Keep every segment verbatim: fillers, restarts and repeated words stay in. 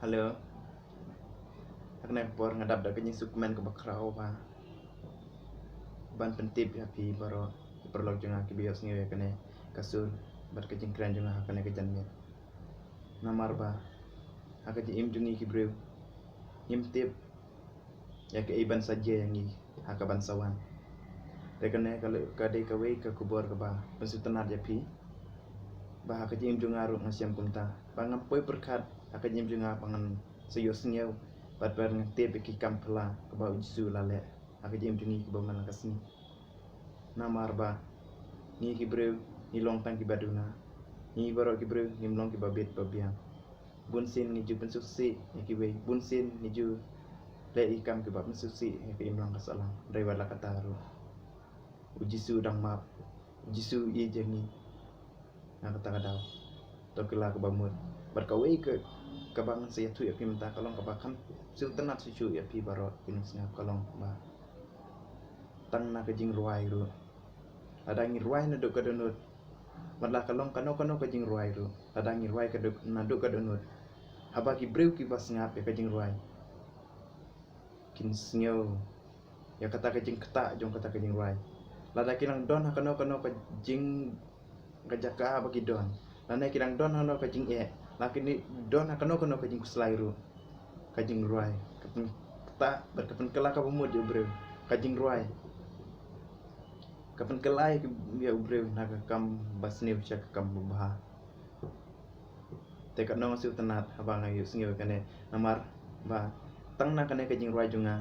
Hello. Ha kane ka por nga dap da ka jingsngewkmen kaba khraw ba ban pyntip ïa phi baroh ki paralok jong nga kiba ïohsngew ïa kane ka sur bad ka jingkren jong nga ha kane ka janmiet. Namar ba ha ka jingim jong ngi ki briew ngim tip ïa kaei ban sa jia ïa ngi ha ka ban sa wan. Te kane ka dei kawei ka khubor kaba pynsngewtynnat ïa phi ba ha ka jingim jong nga ruh nga shem kumta ba ngam poi pyrkhat ha ka jingim jong nga ba ngan sa ïohsngew bad ba ngan tip ïa ki kam phylla kaba U Jisu u la leh ha ka jingim jong ngi kiba man la ka sngi. Namar ba ngi ki briew ngi long tang kiba duna. Ngi baroh ki briew ngim long kiba bit ba biang. Bunsien ngi ju pynsngewsih ïa kiwei, bunsien ngi ju leh ïa ki kam kiba pynsngewsih ïa ka imlang ka sahlang. Hynrei wat la katta ruh U Jisu u dang map. U Jisu u ïeit ïa ngi. Na kata ka daw to kylla kaba mut. Bad kawei ka kaba ngan sa ïathuh ïa phi mynta ka long kaba kham sngewtynnat shuh shuh ïa phi baroh ki nongsngap, ka long ba tang na ka jingrwai ruh. Lada ngi rwai naduh ka dohnud, wat la ka long kano kano ka jingrwai ruh, lada ngi rwai ka duk naduh ka dohnud, haba ki briew kiba sngap ïa ka jingrwai kin sngew ïa kata ka jingktah jong kata ka jingrwai. Lada ki nang don ha kano kano ka jing ka jaka ba ki don, lane ki nang don ha kano ka jingeh, la ki don ha kano kano ka jingkhuslai ruh, ka jingrwai ka pynktah bad ka pynkylla kaba mut ïa u briew. Ka jingrwai ka pynkylla ïa u briew na ka kam ba sniew sha ka kam ba bha. Te katno nga sngewtynnat haba nga ïohsngew ïa kane, namar ba tang na kane ka jingrwai jong nga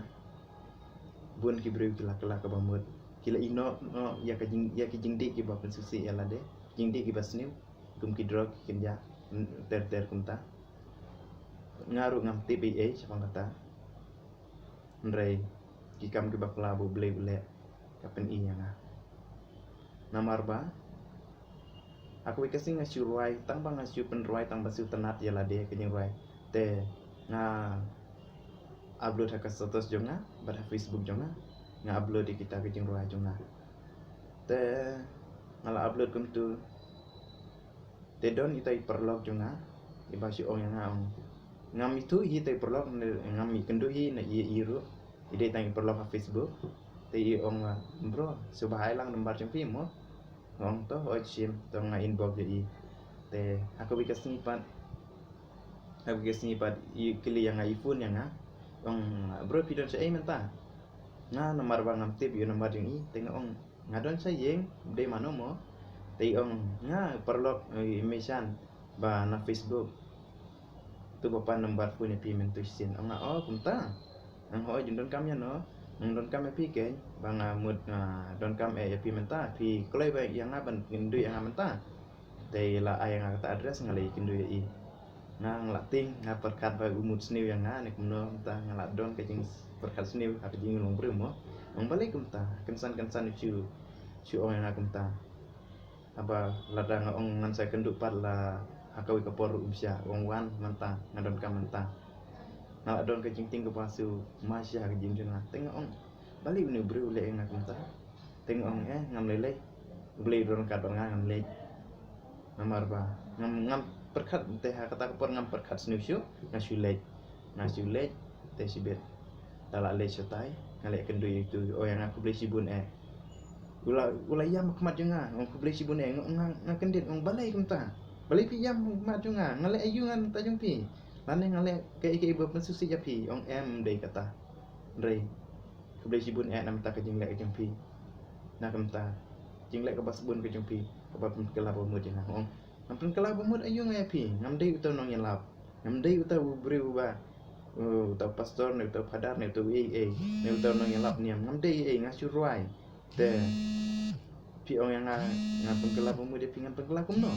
bun ki briew ki la kylla kaba mut, ki la ïehnoh noh ïa ka jing, ïa ki jingdih kiba pynsngewsih ïa lade, jingdih kiba sniew kum ki drug, ki kynja, ter ter kumta. Nga ruh ngam tip ei ei shaphang kata. Hynrei ki kam kiba phylla ba U Blei u leh ka pyni ïa nga. Namar ba ha kawei ka sngi nga shu rwai, tang ba nga shu pynrwai tang ba sngewtynnat ïa lade ka jingrwai. Te nga upload ha ka status jong nga bad ha Facebook jong nga, nga upload ïa kita ka jingrwai jong nga. Te nga la upload kumtu. Te don ita i paralok jong nga iba shu ong ïa nga, ong, ngam ithuh hi ita i paralok, ngam ïakynduh hi na i, i ruh. I dei tang i paralok ha Facebook. Te i ong, bro, sngewbha ai lang number jong phi mo. Nga ong to, hooid shim, to nga inbox ïa i. Te ha kawei ka sngi pat, ha kawei ka sngi pat i kylli ïa nga, i phone ïa nga, ong, bro, phi don shaei mynta? Nga namar ba ngam tip ïa u number jong i, te nga ong, nga don sha ïing, dei mano mo? Te i ong, nga paralok, eh, i Meishan ba na Facebook. To ba pan number phone ïa phi mynta shisien. Ong nga, oh kumta. Nga ong, hooid, jin donkam ïano? Nga donkam ïa phi keiñ, ba nga mut nga donkam eh ïa phi mynta. Phi kloi ba ïa nga ban kynduh ïa nga mynta. Te i la ai ïa nga kata address, nga la ïakynduh ïa i. Nga, nga la tieng, nga pyrkhat ba u mut sniew ïa nga ne kumno, mynta nga la don ka jingpyrkhat sniew ha ka jinglong briew mo. Ong balei kumta, kynsan kynsan u shu, shu ong ïa nga kumta. Haba lada nga ong ngan sa kynduh pat la ha kawei ka por ruh um shah, ong wan mynta, nga donkam mynta. Nga la don ka jingtieng kaba shu mashit ha ka jingim jong nga. Te nga ong balei une u briew u leh ïa nga kumta. Te nga ong eh, ngam lei lei. U Blei u don ryngkat bad nga, ngam leit. Namar ba ngam, ngam pyrkhat, te ha kata ka por ngam pyrkhat sniew shuh, nga shu leit. Nga shu leit, te shibit la lah leit shatai, nga leit kynduh ïa utu, ong ïa nga khublei shibun eh. U la, u la ïam ha khmat jong nga, ong khublei shibun eh, nga, nga, nga kyndit, ong balei kumta? Balei phi ïam ha khmat jong nga? Nga leh aïu nga na ka bynta jong phi? Lane nga leh kaei kaei ba pynsngewsih ïa phi? Ong em, ym dei kata. Hynrei khublei shibun eh na ka bynta ka jingleh ka jong phi. Na ka bynta jingleh kaba sbun ka jong phi, kaba pynkylla ba mut ïa nga. Ong, ngam pynkylla ba mut aïu nga ïa phi? Ngam dei uta u nongïalap. Ngam dei uta u briew uba, uh, uta u pastor ne uta u phadar ne uta u ei ei ne uta u nongïalap niam. Ngam dei ei ei, nga shu rwai. Te phi ong ïa nga ngam pynkylla ba mut ïa phi, ngam pynkylla kumno?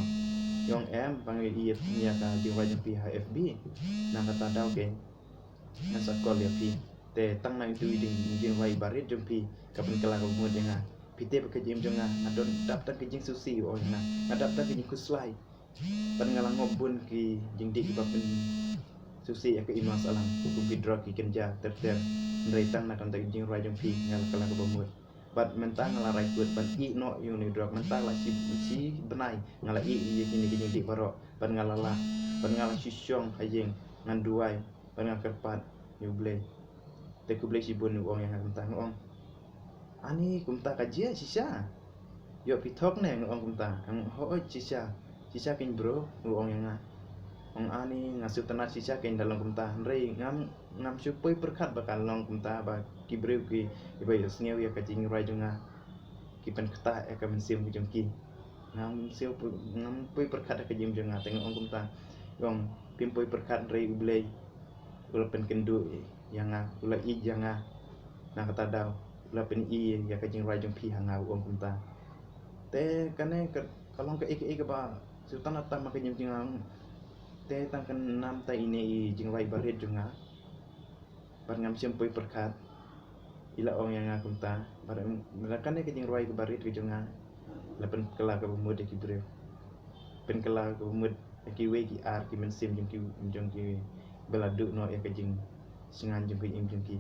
Phi ong em, ba nga ïohi ïa ka jingrwai jong phi ha F B. Na kata daw keiñ ngan sa call ïa phi. Te tang na itu i jingrwai barit jong phi ka pynkylla ba mut ïa nga. Phi tip ba ka jingim jong nga, nga don dap tang ka jingsngewsih, ong ïa nga. Nga dap tang ka jingkhuslai. Pat nga la ngop bun ki jingdih kiba pynsngewsih ïa ka imlang sahlang, kum ki drug, ki kynja, ter ter. Hynrei tang na ka bynta ka jingrwai jong phi nga la kylla kaba mut. Bad mynta nga la rai kut ban ïeh noh ïa une u drug. Mynta la shi, shi bnai nga la ïeh ïa kine ki jingdih baroh. Bad nga la lah, bad nga la shu shong ha ïing. ngan duwai, bad ngan kyrpad ïa U Blei. Te khublei shibun, u ong ïa nga kumta. Nga ong, ani kumta ka jia shisha? Ïoh phi thok ne? Nga ong kumta. Nga ong, hooid shisha. Shisha kein bro, u ong ïa nga. Ong, ani nga sngewtynnat shisha kein da long kumta. Hynrei ngam, ngam shu poi pyrkhat ba ka long kumta, ba ki briew ki, kiba ïohsngew ïa ka jingrwai jong nga, ki pynktah ïa ka mynsiem ka jong ki. Ngam shu poi, ngam poi pyrkhat ïa ka jingim jong nga, te nga ong kumta. Ong, phim poi pyrkhat, hynrei U Blei u la pynkynduh ïa nga, u la ïeit ïa nga. Na kata daw u la pyni ïa ka jingrwai jong phi ha nga, u ong kumta. Te kane ka, ka long kaei kaei kaba sngewtynnat tam ha ka jingim jong nga. Te tang ka namta ine i jingrwai barit jong nga, bad ngam shym poi pyrkhat, i la ong ïa nga kumta. Bad, bad kane ka jingrwai ka barit ka jong nga la pynkylla kaba mut ïa ki briew, pynkylla kaba mut ïa kiwei ki ar ki mynsiem jong ki, jong ki ba la duh noh ïa ka jingsngew jong ka im jong ki.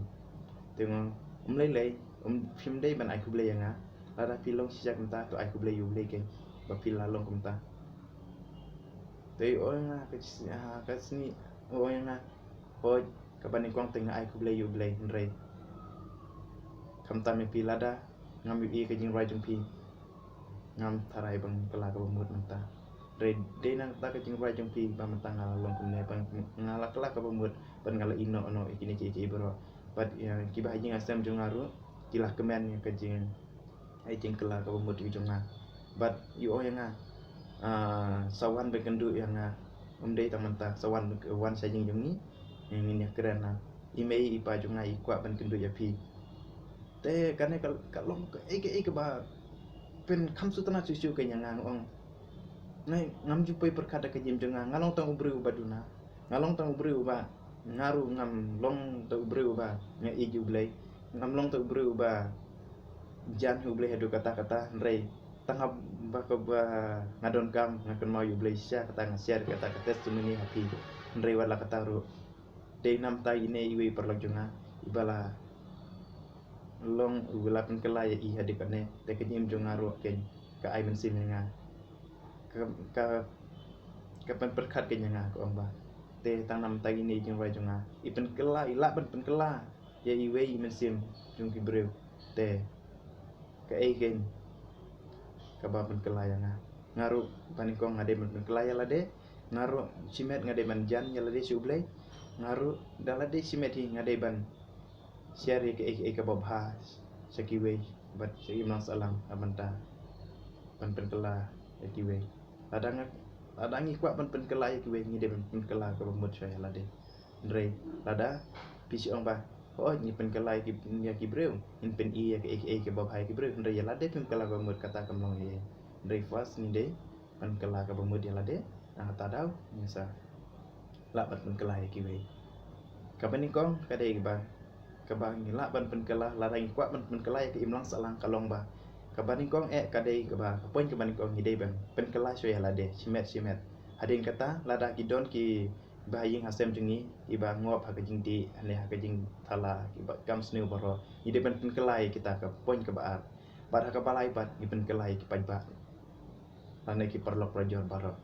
Te nga ong, um lei lei, um, phim dei ban ai khublei ïa nga. Lada phi long shisha kumta, to ai khublei ïa U Blei kein ba phi la long kumta. Te u ong ïa nga, ka sngi, ah, ka sngi, u ong ïa nga, hooid, kaba nyngkong te nga ai khublei ïa U Blei, hynrei khamtam ïa phi, lada ngam ïohi ïa ka jingrwai jong phi, ngam tharai ban kylla kaba mut mynta. Hynrei dei na kata ka jingrwai jong phi ba mynta nga la long kumne, ba nga la kylla kaba mut, bad nga la ïehnoh noh ïa kine kiei kiei baroh. Bad ïa kiba ha ïing ha sem jong nga ruh ki la kmen ïa ka jing, ai jingkylla kaba mut ïa jong nga. Bad u ong ïa nga, ah, sa wan ban kynduh ïa nga. Um dei tang mynta, sa wan, wan sha ïing jong ngi, ngin ïakren na. I mei i pa jong nga i kwah ban kynduh ïa phi. Te kane ka, ka long kaei kaei kaba pynkham sngewtynnat shuh shuh kein ïa nga, nga ong. Nga, ngam ju poi pyrkhat da ka jingim jong nga, nga long tang u briew uba duna. Nga long tang u briew uba, nga ruh ngam long tang u briew uba nga ïeit ïa U Blei. Ngam long tang u briew uba jan ha U Blei haduh katta katta, hynrei tang haba kaba nga donkam nga kynmaw ïa U Blei shisha, kata nga share kata ka testimony ha phi. Hynrei wat la katta ruh, dei namta ine iwei i paralok jong nga iba la long, u la pynkylla ïa i haduh katne, te ka jingim jong nga ruh kein ka ai mynsiem ïa nga. Ka, ka, ka pynpyrkhat kein ïa nga, ka ong ba, te tang namta ine i jingrwai jong nga i pynkylla, i lah ban pynkylla ïa iwei i mynsiem jong ki briew. Te kaei kein kaba pynkylla ïa nga? Nga ruh ba nyngkong nga dei ban pynkylla ïa lade. Nga ruh shimet nga dei ban jan ïa lade sha U Blei. Nga ruh da lade shimet hi nga dei ban share ïa kaei kaei kaba bha sha kiwei bad sha ki imlang sahlang, ha bynta ban pynkylla ïa kiwei. Lada nga, lada ngi kwah ban pynkylla ïa kiwei, ngi dei ban pynkylla kaba mut shuwa ïa lade. Hynrei lada phi shu ong ba, hooid, ngi pynkylla ïa ki, ïa ki briew, ngin pyni ïa kaei kaei kaba bha ïa ki briew, hynrei ïa lade phim kylla kaba mut, kata kam long ei ei. Hynrei first ngi dei ban kylla kaba mut ïa lade, na kata daw ngin sa lah ban pynkylla ïa kiwei. Kaba nyngkong ka dei kaba, kaba ngi lah ban pynkylla, lada ngi kwah ban pynkylla ïa ka imlang sahlang, ka long ba, kaba nyngkong eh ka dei kaba, ka point kaba nyngkong ngi dei ban pynkylla shuwa ïa lade shimet shimet. Hadien kata lada ki don kiba ha ïing ha sem jong ngi kiba ngop ha ka jingdih ne ha ka jingthala, kiba kam sniew baroh, ngi dei ban pynkylla ïa kita, ka point kaba ar. Bad ha kaba lai pat ngi pynkylla ïa ki paidbah lane ki paralok parajor baroh.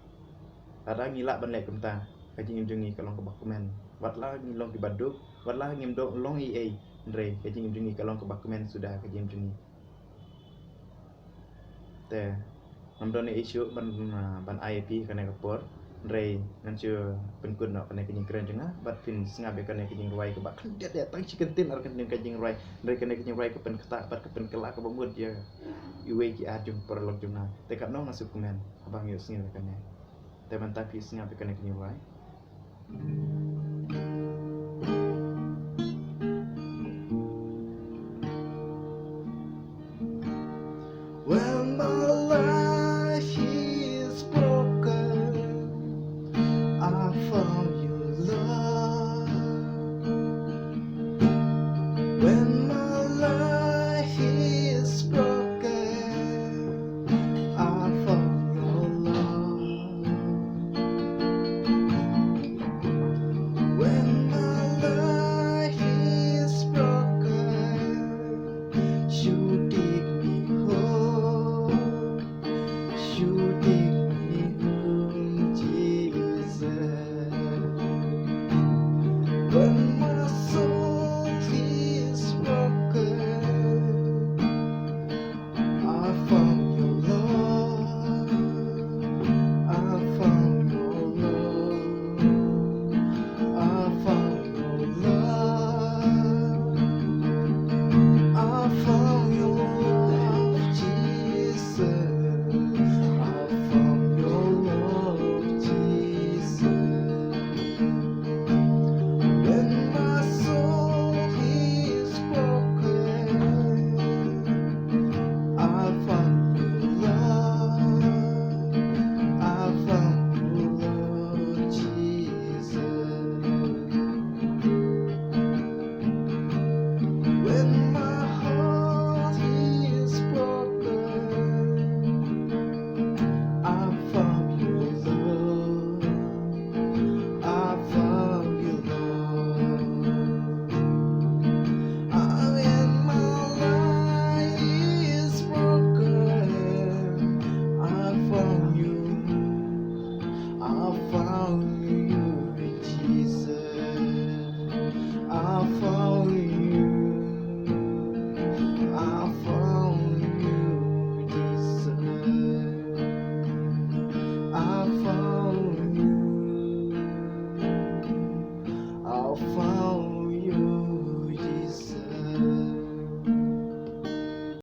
Lada ngi lah ban leh kumta, ka jingim jong ngi ka long kaba kmen. Wat la ngi long kiba duk, wat la ngim duk long ei ei, hynrei ka jingim jong ngi ka long kaba kmen suda ka jingim jong ngi. Te ngam don ei ei shuh ban, ah, ban ai ïa phi kane ka por, hynrei ngan shu pynkut noh kane ka jingkren jong nga, bad phin sngap ïa kane ka jingrwai kaba khyndiat ïa, tang shi kyntien ar kyntien ka jingrwai, hynrei kane ka jingrwai ka pynkylla bad ka pynkylla kaba mut ïa iwei ki ar jong paralok jong nga. Te katno nga sngewkmen haba nga ïohsngew ïa kane. Te mynta phi sngap ïa kane ka jingrwai.